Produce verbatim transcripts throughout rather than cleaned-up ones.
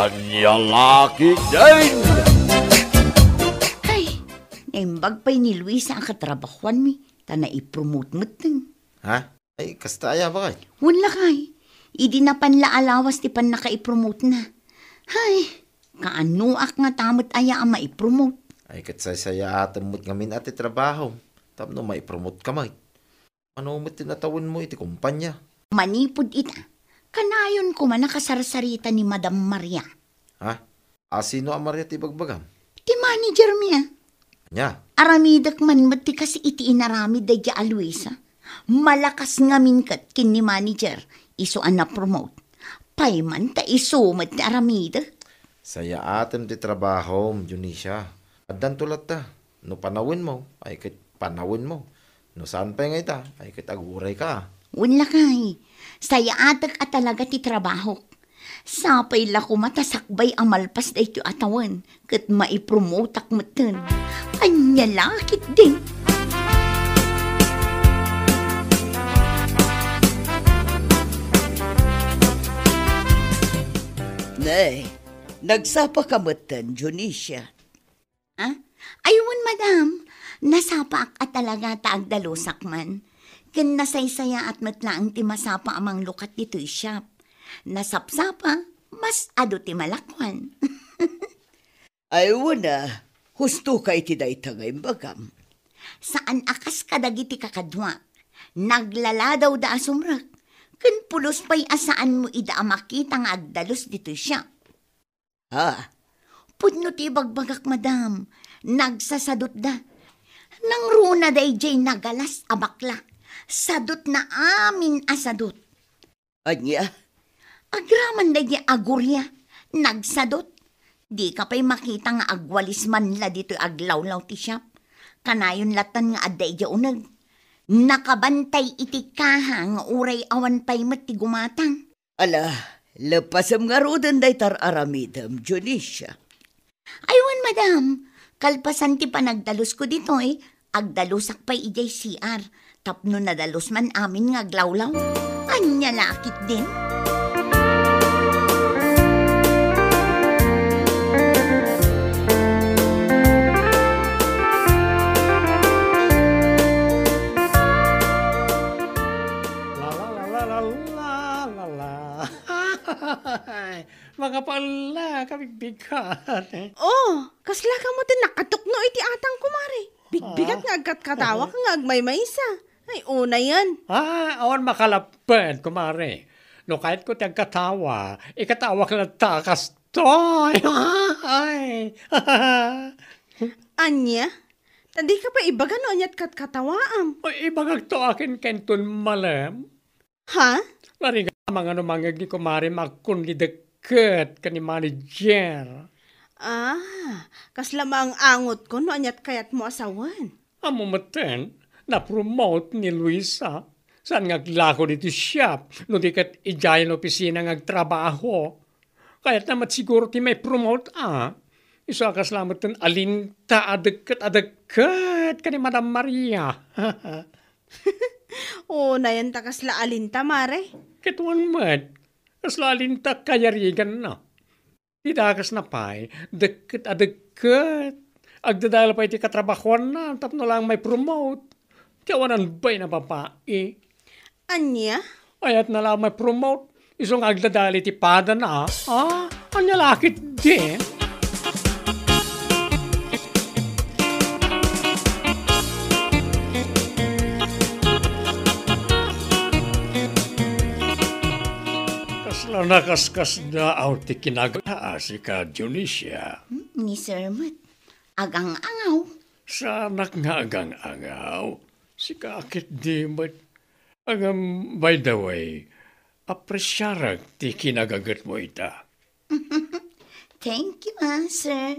Ania la ketdin? Ay, naimbag pay ni Luisa a katrabahuanmi, ta naipromote metten. Ha? Ay, kasta aya, baket? Wen lakay, idi napan la a lawas ti pannakaipromote na. Hay, kaanoak ngata met aya a maipromote? Ay, ket saysayaatem met ngamin a ti trabaho, tapno maipromote ka met. Mano met ti natawenmo iti kompania? Manipud ita, kanayon koma nakasarsarita ni Madam Maria. Ha? A, sino a Maria ti ibagbagam? Ti managermi a. Ania? Aramidek man met ti kas iti inaramid daydi a Luisa. Malakas ngamin ket ken ni manager, isu a napromote. Pay man ta isu met ti aramidek. Sayaatem ti trabahom, Dionisia. Addanto latta. No panawenmo, ay ket panawenmo. No saan pay nga ita, ay ket agurayka. Wen lakay, sayaatek a talaga ti trabahok. Sapay la koma ta sakbay a malpas daytoy a tawen, ket maipromotak metten. Ania la ketdin? Ne, nagsapa ka metten, Dionisia. Ah? Ay, wen, madam. Nasapaak a talaga ta agdalusak man. Ken nasaysayaat met laeng ti masapa a manglukat ditoy shop. Nasapsapa, mas adu ti malakuan. Ay, wen a, husto ka iti dayta nga imbagam. Saan a kas kadagiti kakaduak. Naglaladawda a sumrek. Ken pulos pay a saanmo ida a makita nga agdalus ditoy shop. Ha? Pudno ti ibagbagak, madam. Nagsasadutda. Nangruna daydiay nagalas a bakla. Sadutna amin a sadut. Ania? Agraman daydiay a guria. Nagsadut. Dika pay makita nga agwalis man la ditoy aglawlaw ti shop. Kanayon latan nga adda idiay uneg. Nakabantay iti kaha nga uray awan pay met ti gumatang. Ala, leppasem ngaruden dayta ar-aramidem, Dionisia. Ay, wen, madam. Kalpasan ti panagdalusko ditoy, agdalusak pay idiay C R. Tapno nadalus man amin nga aglawlaw. Ania la ketdin? La, la, la, la, la, la, la, la. Makapaella, kabigbigat. Oh, kasla ka met ti nakatukno iti atang, kumare. Bigbigat Ah. nga agkatkatawak nga agmaymaysa. Ay, unayen. Ah, awan makalapped, kumare. No kayatko ti agkatawa, ikatawak latta kastoy. Ay. Ania? Ta dika pay ibaga no aniat katkatawaam. Ay, ibagakto akin kenton malem. Ha? Narigat, mangano mangngeg ni kumare, makon ni dekket ken ni manager. Ah, kasla maang-angotko no aniat kayatmo a sawen. Ammo metten, na-promote ni Luisa. Saan nga aglako ditoy shop, no di ket idiay opisina nga agtrabaho. Kayatna met siguro ti mai-promote a. Isu a kasla metten alinta a dekket a dekket ken ni Madam Maria. Unayen ta kasla alinta, mare? Ket wen met, kasla alinta kayariganna. Ti dakesna pay, dekket a dekket. Agdadael pay ti katrabahuanna tapno laeng mai-promote. Ti awanan bain a babai. Ania? Ayatna laeng mai-promote. Isu nga agdadael iti padana. Ah, ania la ketdin? Kasla nakaskasdaaw ti kinagtaas, ika Dionisia. Hmm, ni Sir met. Agang-angaw. Saanak nga agang-angaw. Sika ketdi met. Ngem, by the way, apresiarek ti kinagagetmo ita. Thank you, ah, sir.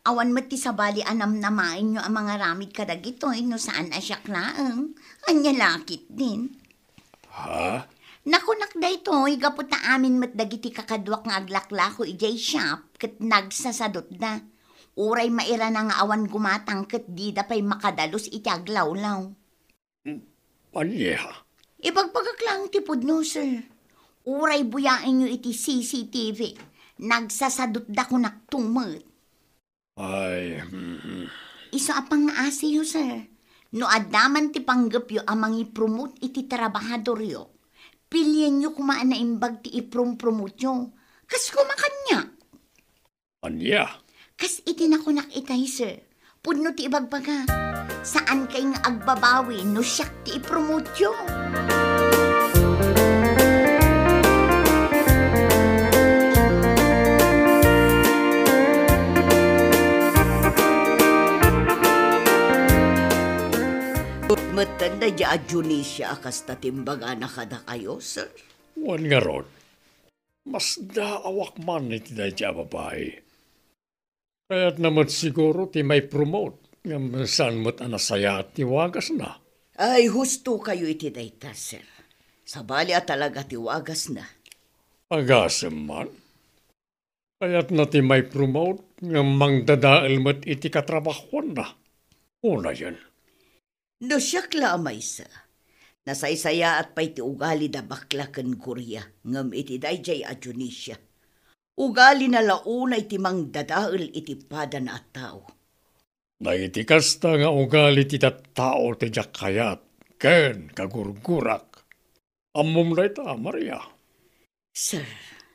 Awan met ti sabali a namnamaenyo a mangaramid kadagitoy no saan a siak laeng. Ania la ketdin? Ha? Nakunak daytoy gapu ta amin met dagiti kakaduak nga aglaklako idiay shop ket nagsasadutda. Uray mairana nga awan gumatang ket dida pay makadalus iti aglawlaw. Ania? Ibagbagak laeng ti pudno, sir. Uray buyaenyo iti C C T V. Nagsasadutda kunak tumet. Ay, mhm. Isu a pangngaasiyo, sir. No adda man ti panggepyo a mangipromote iti trabahadoryo, pilienyo koma a naimbag ti iprompromoteyo. Kas koma kaniak. Ania? Kas iti nakunak itay, sir. Pudno ti ibagbagak. Saankay nga agbabawi no siak ti ipromoteyo. Metten daydiay a Dionisia a kasta ti imbagana kadakayo, sir? Wen ngarud, masdaawak man iti daydiay a babai. Kayatna met siguro ti maipromote, ngem saan met a nasayaat ti wagasna. Ay, husto kayo iti dayta, sir. Sabali a talaga ti wagasna. Agasem man. Kayatna ti maipromote, ngem mangdadael met iti katrabahuanna. Unayen. No siak la a maysa, nasaysayaat pay ti ugali da bakla ken Gloria, ngem iti daydiay a Dionisia, ugalina la unay ti mangdadael iti padana a tao. Dagiti kasta nga ugali ti tattao ti diak kayat ken kagurgurak. Ammom dayta, Maria. Sir.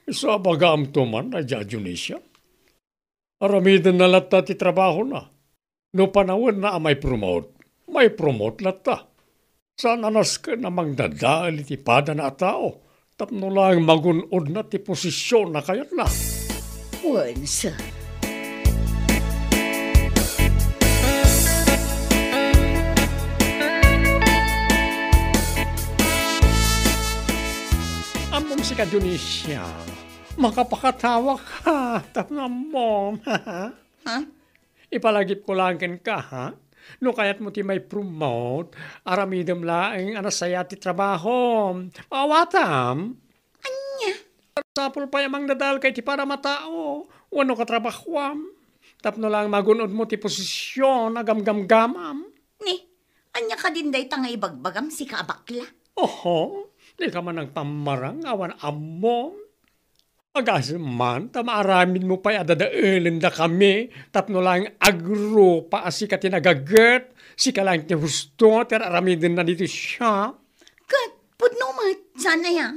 Isu a bagaamto man daydiay a Dionisia. Aramidenna latta ti trabahona. No panawenna a maipromote, maipromote latta. Saan a nasken a mangdadael iti padana a tao tapno laeng magun-odna ti posisionna kayatna. Wen, sir. Ammom sika, Dionisia, makapakatawaka tapno ammom. Ha? Ipalagipko laeng kenka, ha? No kayatmo ti maipromote, aramidem laeng a nasayaat ti trabahom. Maawatam? Ania? Masapul pay a mangdadaelka iti padam a tao wenno katrabahuam tapno laeng magun-odmo ti posision a gamgamgamam. Ni, ania kadin dayta nga ibagbagam, sika a bakla? Oho, dika man nagpammarang awan ammom. Agasem man ta maaramidmo pay a dadaelendakami tapno laeng agrupa a sika ti nagaget, sika laeng ti husto ti ar-aramidenna ditoy siak. Ket pudno met, saan aya?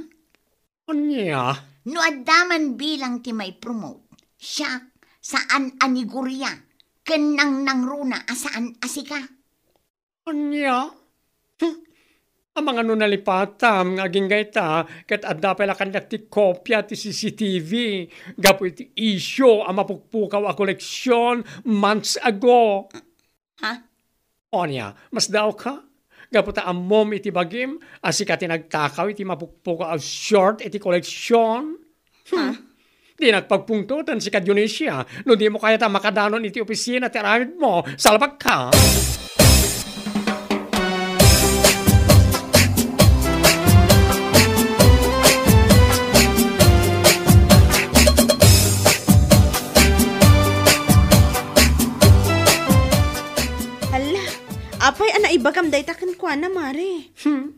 Ania? No adda man bilang ti maipromote, siak, saan a ni Gloria, ken nangnangruna a saan a sika. Ania? Hm. Amangan no nalipatam nga agingga ita, ket adda pay la kaniak ti kopia ti C C T V gapu iti issue a mapukpukaw a koleksion months ago. Ha? Ania, masdaawka? Gapu ta ammom iti bagim a sika ti nagtakaw iti mapukpukaw a short iti koleksion. Hmm. Dinak pagpungtoten, sika Dionisia, no dimo kayat a makadanon iti opisina ti aramidmo. Salbagka! Hala, apay a naibagam dayta kenkuana, Mare? Hmm.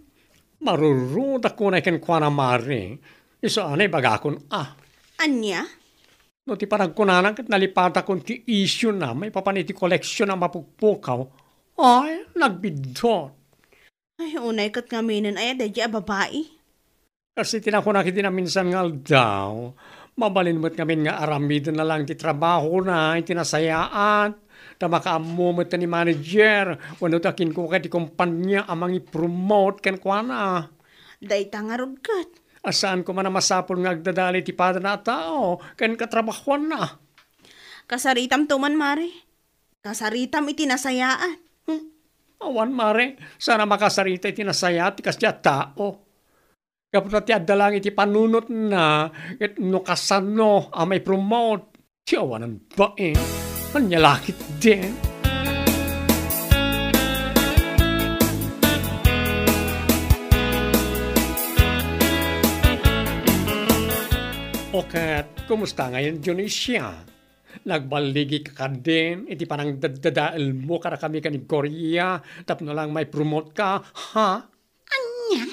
Marurudak unay kenkuana, Mare. Isu a naibagakon a. Ania? No ti panagkunana ket nalipatakon ti issue-na maipapan iti koleksion a mapukpukaw, ay, nagbiddut. Ay, unay ket ngaminen aya daydiay a babai? Kas iti nakunak iti naminsan nga aldaw, mabalin met ngamin nga aramidenna laeng ti trabahona iti nasayaat, ta makaammo met ni manager wenno ta kinkuka iti kompania a mangipromote kenkuana. Dayta ngarud ket. A saan koma a masapul nga agdadael iti padana a tao ken katrabahuanna. Kasaritamto man, Mare. Kasaritam iti nasayaat. Hmm. Awan, Mare, saan a makasarita iti nasayaat ti kasdiay a tao. Gapu ta ti adda laeng iti panunotna, ket no kasano a maipromote, ti awanan bain, ania la ketdin? O ket, kumusta ngayon, Dionisia? Nagballigika kadin iti panangdaddadaelmo kadakami ken ni Gloria tapno laeng maipromote ka, ha? Ania?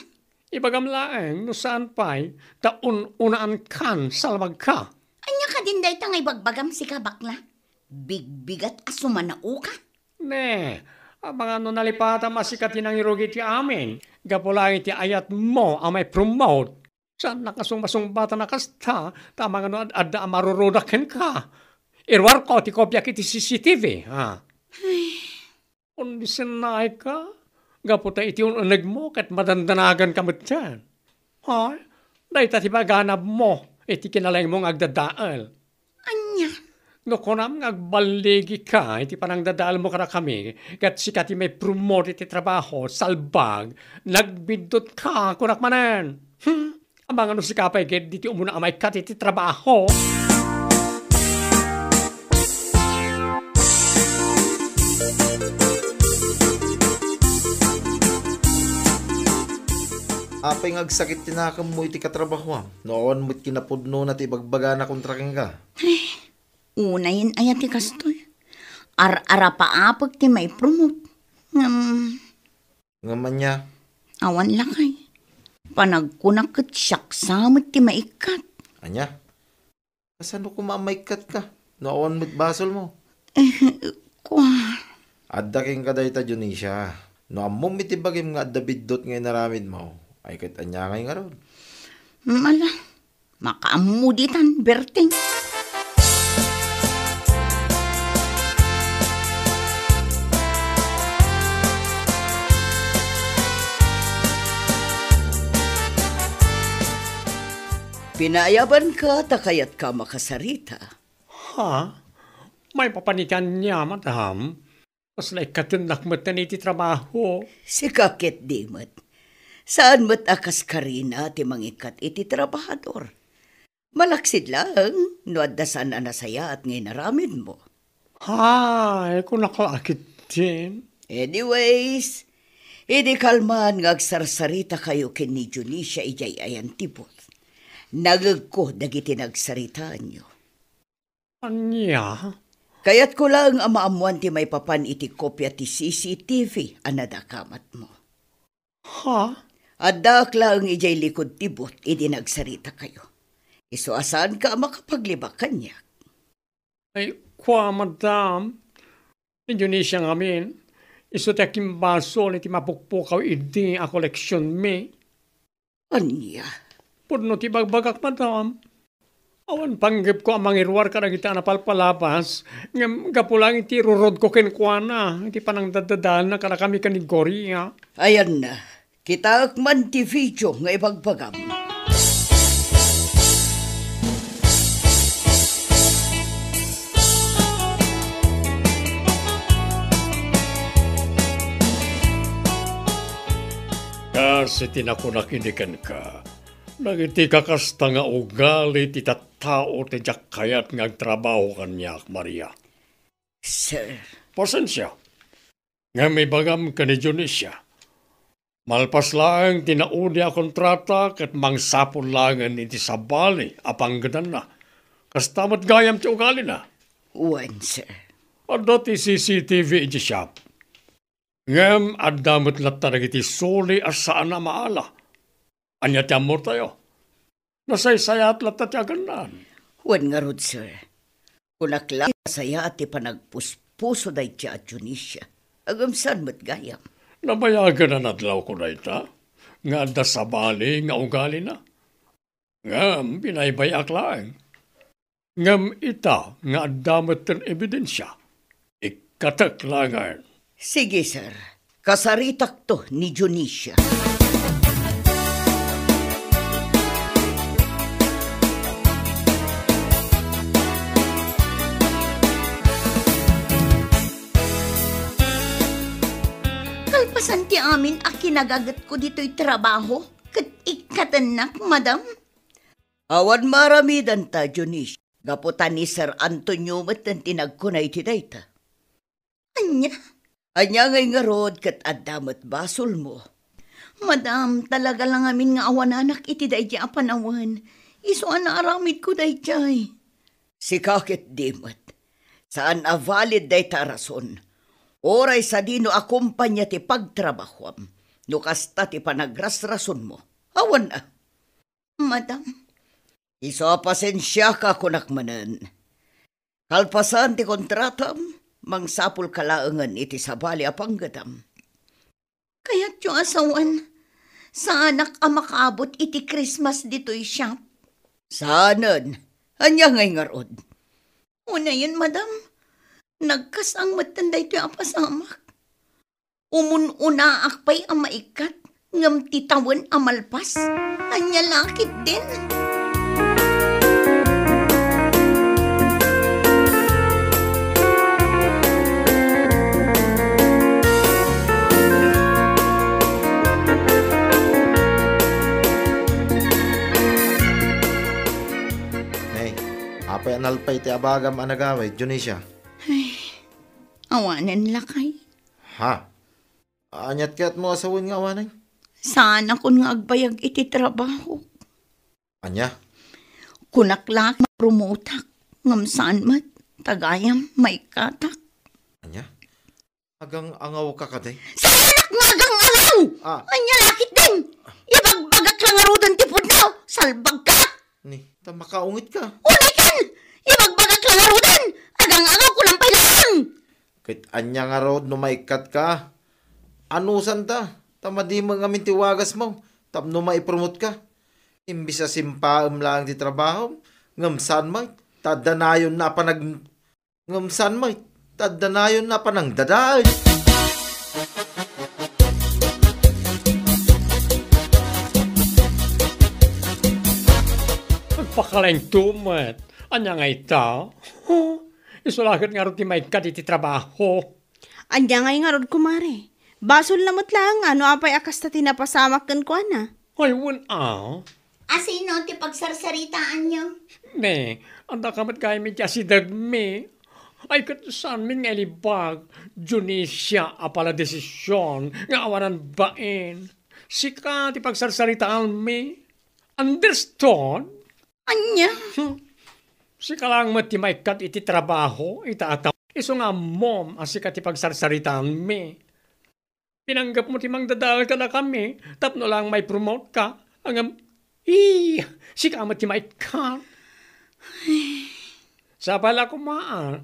Ibagam laeng no saan pay ta un-unaankan salbagka. Ania Ken dayta nga ibagbagam sika, bakla? Bigbigat a sumanaoka? Ne, amangan no nalipatam a sika ti nangirugi iti amin, gapu laeng iti ayatmo a mai-promote. Saannak a sungbasungbatan a kasta, ta amangan no ad-adda a marurudak kenka. Iruarko ti kopiak iti C C T V, ha? Ay. Undisennaayka, gapu ta iti un-unegmo ket madandanaganka metten. Hay, dayta ti paganabmo iti kinalaingmo nga agdadael. Ania? No kunam nga agballigika iti panangdadaelmo kadakami, ket sika ti mai-promote iti trabaho, salbag, nagbiddutka, kunak manen. Hmm? Amangan no sika pay ket ditoy umuna a maikkat iti trabaho. Apay nga agsakit ti nakemmo iti katrabahoam no awan met kinapudnona ti ibagbagana kontra kenka? Unayen aya ti kastoy? Ar-arapaapek ti mai-promote. Ngem Ngem ania? Awan lakay. Panagkunak ket siak sa met ti maikkat. Ania? Kasano koma a maikkatka no awan met basolmo? Eh, kua. Adda kenka dayta, Dionisia. No ammom iti bagim nga adda biddut nga inaramidmo, ay ket ania ngay ngarud? Mala, makaammo ditan, Berting. Pinaayabanka ta kayatka makasarita. Ha? Maipapan iti ania, madam? Kasla ikkatennak metten iti trabaho. Sika ket di met. Saan met a kas Karina ti mangikkat iti trabahador. Malaksid laeng no adda saan a nasayaat nga inaramidmo. Hay, kunak la a ketdin. Anyways, idi kalman nga agsarsaritakayo ken ni Dionisia idiay ayan ti booth, nangegko dagiti nagsaritaanyo. Ania? Kayatko laeng a maammoan ti maipapan iti kopia ti C C T V a nadakamatmo. Ha? Addaak laeng idiay likud ti booth idi nagsaritakayo. Isu a saanka a makapaglibak kaniak. Ay, kua, madam. Ni Dionisia ngamin, isu ti akimbasol iti mapukpukaw idi a koleksionmi. Ania? Pudno ti ibagbagak, madam. Awan panggepko a mangiruar kadagiti a napalpalabas, ngem gapu laeng iti irurodko kenkuana iti panangdaddadaelna kadakami ken ni Gloria. Ayanna, kitaek man ti video nga ibagbagam. Kas iti nakunak idi kenka, dagiti kakasta nga ugali ti tattao ti diak kayat nga agtrabaho kaniak, Maria. Sir. Pasensia. Ngem ibagam ken ni Dionisia, malpas laeng ti naudi a kontrata ket mangsapul laengen iti sabali a panggedanna. Kasta met gayam ti ugalina. Wen, sir. Adda ti C C T V iti shop. Ngem adda met latta dagiti suli a saan a maala. Ania ti ammotayo? Nasaysayaat latta ti agannan. Wen ngarud, sir. Kunak la, nasayaat ti panagpuspuso dayta a Dionisia. Ngem saan met gayam. Nabayagan a nadlawko dayta, nga adda sabali nga ugalina. Ngem binaybay-ak laeng. Ngem ita nga adda metten ebidensia, ikkatek laengen. Sige, sir. Kasaritakto ni Dionisia. Kalpasan ti amin a kinagagetko ditoy trabaho, ket ikkatennak, madam? Awan maaramidanta, Dionisia. Gapu ta ni Sir Antonio metten ti nagkuna iti dayta. Ania? Ania ngay ngarud ket adda met basolmo? Madam, talaga la ngamin nga awananak iti daydiay a panawen. Isu a naaramidko daydiay. Sika ket di met. Saan a valid dayta a rason. Uray sadino a kompania ti pagtrabahoam, no kasta ti panagrasrasonmo. Awan a. Madam, Isu a pasensiaka, kunak manen. Kalpasan ti kontratam, mangsapulka laengen iti sabali a panggetam. Kayatyo a sawen, saanak a makaabut iti Christmas ditoy shop. Saanen. Ania ngay ngarud? Unayen, madam, nagkas-ang metten daytoy a pasamak. Umun-unaak pay a maikkat, ngem ti tawen a malpas, ania la ketdin? Hey, apay a nalpay ti abagam a nagawid, Dionisia? Ay, awanen, lakay. Ha? Aniat kayatmo a sawen nga awanen? Saanakon nga agbayag iti trabaho. Ania? Kunak la a mapromotak, ngem saan met, ta gayam maikkatak. Ania? Agang-angawka kadi? Saanak nga agang-angaw! Ah. Ania la ketdin? Ibagbagak la ngaruden ti pudno, salbagka! Ni, ta makaungetka. Unay ken! Ibagbagak la ngaruden! Agang-angawko lang pay laeng! Ket ania ngarud no maikkatka? Anusanta, ta madi met ngamin ti wagasmo tapno maipromotka. Imbes a simpaem laeng ti trabahom, ngem saan met, ta adda nayonna a panag-, ngem saan met, ta adda nayonna a panangdadael. Agpakalengto met. Ania nga ita? Isu la ket ngarud ti maikkat iti trabaho. Ania ngay ngarud, kumare? Basolna met laeng nga no apay a kasta ti napasamak kenkuana. Ay, wen a. Asino ti pagsarsaritaanyo? Ne, adda ka met gayam iti asidegmi. Ay, ket saanmin nga ilibag, Dionisia, a pala desision nga awanan bain. Sika ti pagsarsaritaanmi. Understood? Ania? Hmm. Sika laeng met ti maikkat iti trabaho, ita a tao. Isu nga ammom a sika ti pagsarsaritaanmi. Pinanggepmo ti mangdadael kadakami tapno laeng maipromote ka. Ngem, ii, sika met ti maikkat. Sapay la koma, a,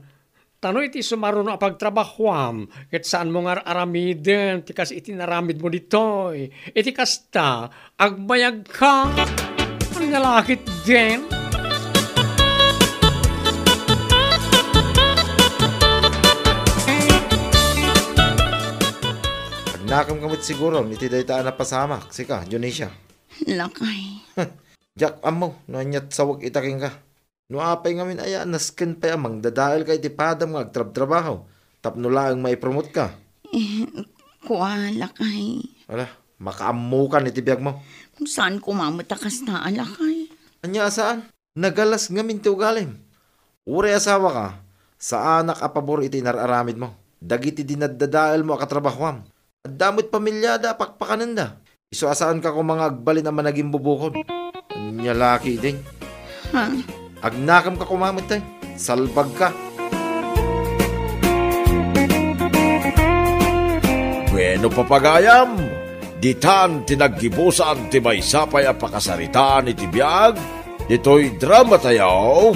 ta no iti sumaruno a pagtrabahoam, ket saanmo nga ar-aramiden ti kas iti naramidmo ditoy. Iti kasta, agbayagka. Ania la ketdin? Agnakemka met siguron iti dayta a napasamak, sika, Dionisia. Lakay. Diak ammo no aniat sawek ita kenka. No apay ngamin aya, nasken pay a mangdadaelka iti padam nga agtrabtrabaho tapno laeng maipromote ka. Eh, kua, lakay. Ala, makaammokan iti biagmo. Saan koma met a kasta a, lakay? Ania a saan? Nagalas ngamin ti ugalim. Uray asawa ka, saanak a pabor iti inar-aramidmo. Dagiti dinadadaelmo a katrabahoam, adda met pamiliada a pakpakanenda. Isu a saanka koma nga agbalin a managimbubukod. Ania la ketdin? Ha? Agnakemka koma met, eh. Salbagka. Bueno, papagayam, ditan ti naggibusan ti maysa pay a pakasaritaan iti biag ditoy dramatayo,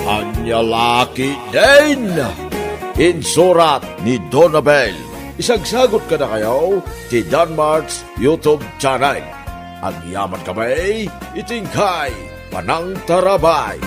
Ania la ketdin? Insurat ni Donabel. Isagsagut kadakayo ti Danmart's YouTube channel. Agyamankami iti inkay panangtarabay.